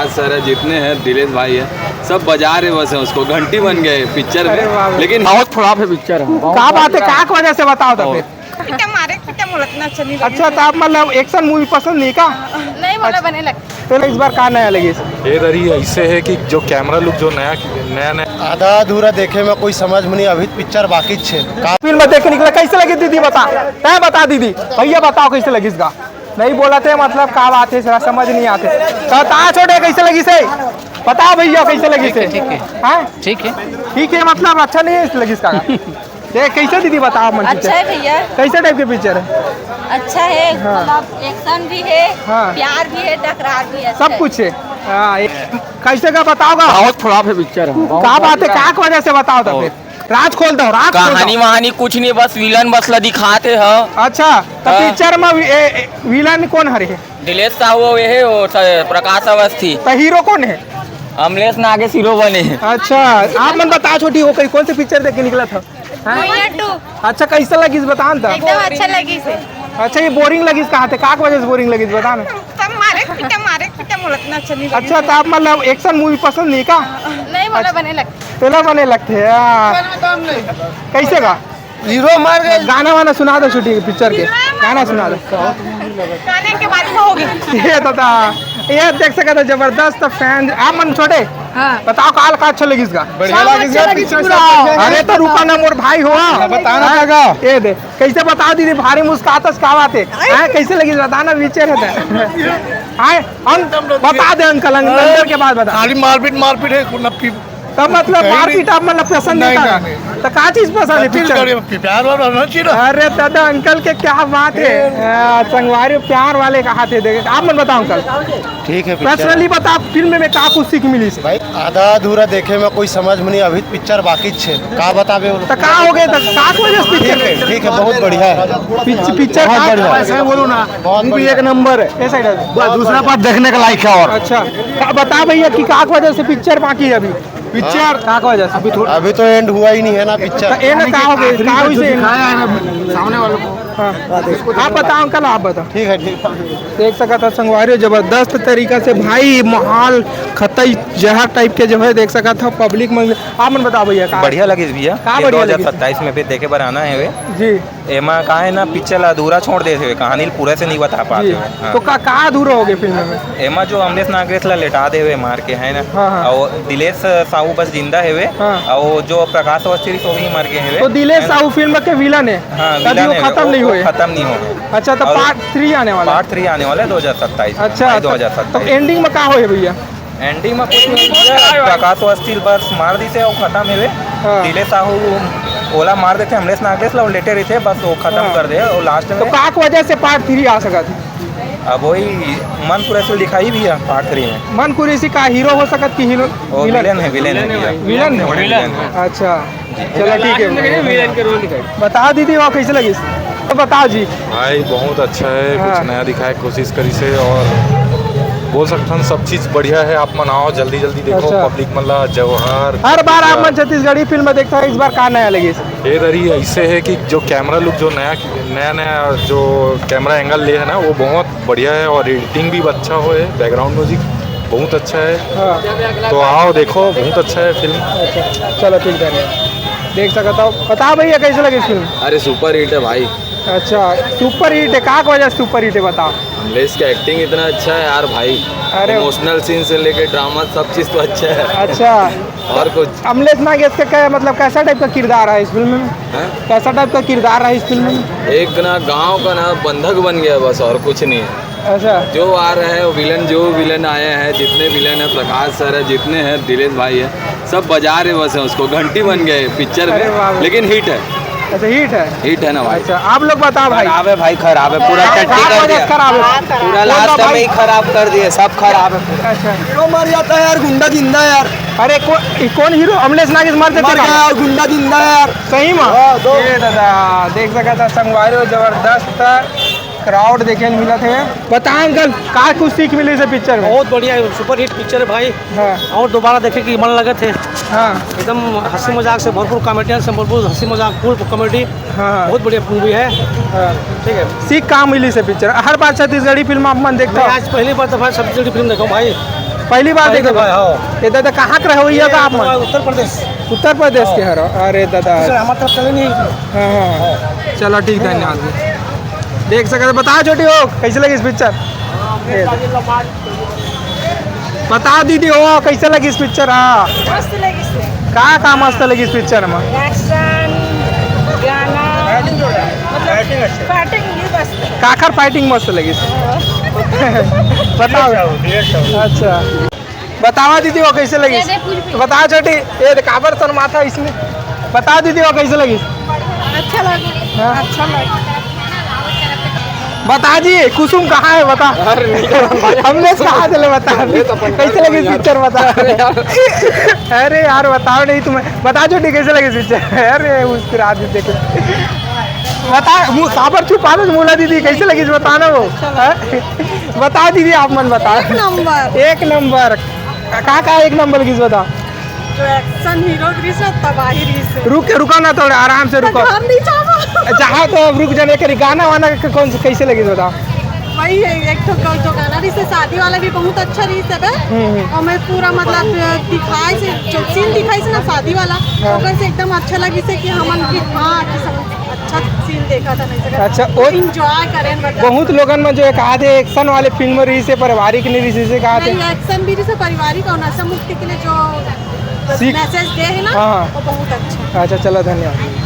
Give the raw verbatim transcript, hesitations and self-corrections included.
Sir है, जितने हैं, दिलेश भाई है, सब बजा रहे बस है उसको, घंटी बन गए पिक्चर में। अरे वाह। लेकिन बहुत फ्लॉप है पिक्चर। का बात है, का वजह से बताओ तो फिर? पिटा मारे, पिटा बोलत ना चली। अच्छा, तो आप मतलब एक्शन मूवी पसंद नहीं का? नहीं, मोला बने लगथे। तो इस बार का नया लगिस? ये दरी ऐसे है कि जो कैमरा लुक जो नया, नया, नया आधा अधूरा देखे में कोई समझ में नहीं, अभी पिक्चर बाकी छे। का फिल्म देख के निकला, कैसे लगी दीदी बता, तय बता दीदी, भैया बताओ कैसे लगिस गा? नहीं बोलत हे, मतलब का बात है, जरा समझ नहीं आते। तो बता छोटे, कैसे लगिस हे? बताओ भैया, कैसे लगिस हे? ठीक है। हाँ? ठीक है। ठीक है, मतलब अच्छा नहीं है, लगिस का? ये कैसे दीदी, बताओ मन अच्छा पिक्चर। है भैया। कैसे टाइप के पिक्चर है? अच्छा है, हाँ। मतलब एक्शन भी है, हाँ। प्यार भी है, टकरार भी है, अच्छा सब है। कुछ है। हाँ, एक, कैसे का बताओगा? बहुत फ्लॉप है पिक्चर। का बात है, का वजह से बताओ तो फिर? राज खोल दो, राज खोल दो। कहानी वहानी कुछ नहीं, बस विलन बस ला दिखाते ह। अच्छा, तो हाँ। पिक्चर में वि-, ए, ए, विलन कौन हरे? दिलेश साहू, वो ये है, वो स-, प्रकाश अवस्थी। तो हीरो कौन है? अमलेश नागेश हीरो बने हैं। अच्छा, आप मन बताओ छोटी, वो कहीं कौन से पिक्चर देख के निकला था? हाँ? भैया टू। अच्छा, कैसा लगिस, बता न त। एकदम अच्छा लगिस हे। अच्छा, ये बोरिंग लगिस कहाँ थे? का वजह से बोरिंग लगिस, बता ना। सब मारे पीटे, मारे पीटे, मोला इतना अच्छा नहीं लगिस। अच्छा, तो आप मतलब एक्शन मूवी पसंद नहीं का? नहीं, मोला बने लगथे। तेला बने लगथे, हाँ। कैसे का? हीरो मार गए। गाना वाना सुना दो, शूटिंग पिक्चर के गाना सुना दो। गाने के बाद में होगी। ये दादा, ये देख सकत हो, जबरदस्त फैन। आप मन छोटे, हाँ। बताओ, काल का अच्छा लगिस गा? बढ़िया सब लगिस अच्छा गा, लगिस पिक्चर पूरा। सब बढ़िया। अरे तो रुका ना, मोर भाई हो। हाँ, बताना हाँ, पड़ेगा। ये दे, कैसे बताओ दीदी, भारी मुस्कातस, का बात है? हाँ, कैसे लगिस, बताना, पिक्चर है तो। हाँ, हम बता दे अंकल, अंदर के बाद बता। खाली मारपीट, मारपीट है, ना पी-, तो मतलब कहीं मारपीट नहीं। आप मतलब पसंद नहीं नहीं, था? नहीं, नहीं। तो का चीज पसंद है पिक्चर? प्यार वार होना चाहिए ना। अरे दादा, अंकल के क्या बात है? ए। आ, संगवारी प्यार वाले कहा थे, देखे, आप मन बताओ अंकल। ठीक है, पिक्चर। पर्सनली बता, फिल्म में का कुछ सीख मिली से? भाई, आधा अधूरा देखे में कोई समझ में नहीं, अभी पिक्चर बाकी छे, का बताबे वो लोग? तो का हो गए, तो का वजह से पिक्चर? ठीक है, ठीक है, बहुत बढ़िया है। पिच-, पिक्चर बहुत का बढ़िया है। ऐसे बोलो ना, बहुत मूवी बढ़िया। एक नंबर है। ये साइड है। बस दूसरा पार्ट देखने के लायक है और। अच्छा, का बता भैया कि का वजह से पिक्चर बाकी है अभी? पिक्चर हाँ। का वजह से? अभी थोड़ा अभी तो एंड हुआ ही नहीं है ना पिक्चर। तो एंड का हो गए? का हुई से एंड? दिखाया है ना सामने वालों को। हाँ। आप बताओ अंकल, आप बताओ। ठीक है, ठीक है। देख सकत हो संगवारी, जबरदस्त तरीका से भाई माहौल खतई जहर टाइप के जो है, देख सकत हो पब्लिक में। आप मन बताओ भैया, का बढ़िया लगिस भैया। का ये बढ़िया लगिस? दो हज़ार सत्ताईस में भी देखे बर आना है वे। जी। एमा का है ना, पिक्चर ला अधूरा छोड़ देथे, कहानी ल पूरा से नहीं बता पात जी। हे। हाँ। तो का, का अधूरा हो गए फिल्म में? एमा जो अमलेश नागेश ला लेटा देवे मार के, है ना? हाँ, हाँ। और दिलेश साहू बस जिंदा हेवे। हाँ। और जो प्रकाश अवस्थी, वो भी मर गए हेवे। तो दिलेश है ना? साहू फिल्म के विलन है। हाँ, तभी विलन वो है, खत्म वो, नहीं वो हुए। खत्म नहीं हुए। अच्छा, तो और पार्ट थ्री आने वाला है? पार्ट थ्री आने वाला है दो हज़ार सत्ताईस में, अच्छा, मई तो, दो हज़ार सत्ताईस। तो एंडिंग में का होए भैया? एंडिंग में कुछ नहीं किया, प्रकाश अवस्थी बस मार दी से वो खत्म हेवे। हाँ। दिलेश साहू ओला मार देथे, अमलेश नागेश ला, वो लेटे रहिथे, बस वो खत्म हाँ। कर दे और लास्ट तो में का वजह से पार्ट थ्री आ सकत हे? अब वही मन कुरैशी दिखाई भी है पार्ट थ्री में। मन कुरैशी का हीरो हो सकत कि हीरो? वो विलन? विलन है, विलन है भैया। विलन है? विलन है। अच्छा, चलो ठीक है। विलन के रोल दिखाई। बता दीदी, वो कैसे लगिस? तो बताओ जी। भाई बहुत अच्छा है, हाँ। कुछ नया दिखाए कोशिश करिस हे और बोल सकथन सब चीज बढ़िया है। आप मन आओ, जल्दी जल्दी देखो, अच्छा। पब्लिक मन ला जवाहर। हर बार आप मन छत्तीसगढ़ी फिल्म देखता है, इस बार का नया लगिस? ये दरी ऐसे है कि जो कैमरा लुक जो नया, नया नया जो कैमरा एंगल ले है ना, वो बहुत बढ़िया है और एडिटिंग भी अच्छा हो है, बैकग्राउंड म्यूजिक बहुत अच्छा है। हाँ। तो आओ देखो, बहुत अच्छा है फिल्म। अच्छा, चलो ठीक है, देख सकता हूँ। बता भैया, कैसे लगिस फिल्म? अरे सुपर हिट है भाई। अच्छा, सुपर हिट है, का वजह से सुपर हिट है, बताओ। अमलेश का एक्टिंग इतना अच्छा है यार भाई। अरे। इमोशनल सीन से लेके ड्रामा, सब चीज तो अच्छा है। अच्छा। और कुछ? अमलेश नागेश का क्या, मतलब, कैसा टाइप का किरदार है इस फिल्म में? हैं? कैसा टाइप का किरदार है इस फिल्म में? एक ना गांव का ना बंधक बन गया बस, और कुछ नहीं है। अच्छा। जो आ रहा है वो विलन, जो विलन आया है, जितने विलन है, प्रकाश सर है, जितने हैं, दिलेश भाई है, सब बजा रहे बस हैं उसको, घंटी बन गए पिक्चर अरे वाह में, भाई। लेकिन हिट है। अच्छा, हिट है। हिट है ना भाई? अच्छा, आप लोग बताओ भाई। खराब है भाई, खराब है, पूरा टट्टी कर दिया। खराब है। पूरा लास्ट में ही खराब कर दिए, सब खराब है पूरा। अच्छा। क्यों मर जाता है यार, गुंडा जिंदा है यार। अरे को-, कौन हीरो? अमलेश नागेश मर जाता है यार, गुंडा जिंदा है यार। सही में? हाँ, दो। ये दादा, देख सकत हो संगवारी हो, जबरदस्त क्राउड देखे ल मिलत हे। बता अंकल, का कुछ सीख मिली से पिक्चर में? बहुत बढ़िया है, सुपर हिट पिक्चर है भाई। हाँ। और दोबारा देखे कि मन लगत है। हाँ। एकदम हंसी मजाक से भरपूर, कॉमेडियन से भरपूर, हंसी मजाक फुल कॉमेडी। हाँ। बहुत बढ़िया मूवी है। हाँ। ठीक है। सीख का मिली से पिक्चर? हर बार छत्तीसगढ़ी फिल्म आप मन देखते हो? आज पहली बार तो भाई छत्तीसगढ़ी फिल्म देखा हूँ भाई। पहली बार देखे भाई। हाँ। ये दादा कहाँ के रहे हो, ये का आप मन? उत्तर प्रदेश। उत्तर प्रदेश के हरो? अरे दादा। हमारे तरफ चले नहीं। हाँ, हाँ। चलो ठीक, धन्यवाद। देख सकते, बताओ छोटी हो, कैसे लगिस पिक्चर? बता दीदी हो, कैसे लगिस पिक्चर? हाँ। मस्त लगिस। का का मस्त लगिस पिक्चर में? एक्शन, गाना, मतलब फाइटिंग ही मस्त। काकर फाइटिंग मस्त लगिस? बताओ। अच्छा, बतावा दीदी हो, कैसे लगिस? बताओ छोटी। ये देख, काबर शर्माथा इसमें। बताओ दीदी हो, कैसे लगिस? अच्छा लगा। हाँ? अच्छा लगा। बता जी, कुसुम कहाँ है, बता। हमने कहा चले बता। कैसे लगिस पिक्चर, बता। अरे यार, बताओ नहीं तुम्हें। बता छोटी, कैसे लगिस पिक्चर? अरे मुस्कुरा दी देख। बता, मुँह काबर छुपा दे, मोला दीदी, कैसे लगिस, बता ना वो। हाँ? बता दीदी, आप मन बता। एक नंबर। एक नंबर। का का एक नंबर लगिस, बता। जो एक्शन हीरो गिरी से तबाही रही से। रुक, रुको ना, थोड़ा आराम से रुको। घर नहीं जावा। जहाँ तो अब रुक जाने के लिए गाना वाना के कौन से, कैसे लगिस, बता। वही है, एक तो जो गाना रही से शादी वाला भी बहुत अच्छा रही से बे। हम्म, हम्म। और मैं पूरा मतलब दिखाए से, जो सीन दिखाई से ना शादी वाला, हाँ। ओकर से एकदम अच्छा लगी से कि हमन की, हाँ, कि सब अच्छा सीन देखा था, नहीं सका। अच्छा, वो एंजॉय करें, मतलब। बहुत लोगन में जो है कहा थे एक्शन वाले फिल्म रही से, पारिवारिक नहीं रही से कहा थे। नहीं, एक्शन भी रही से, पारिवारिक और नशा मुक्ति के लिए जो सीख। मैसेज दे है ना, हाँ, हाँ। वो बहुत अच्छा। अच्छा, चलो, धन्यवाद।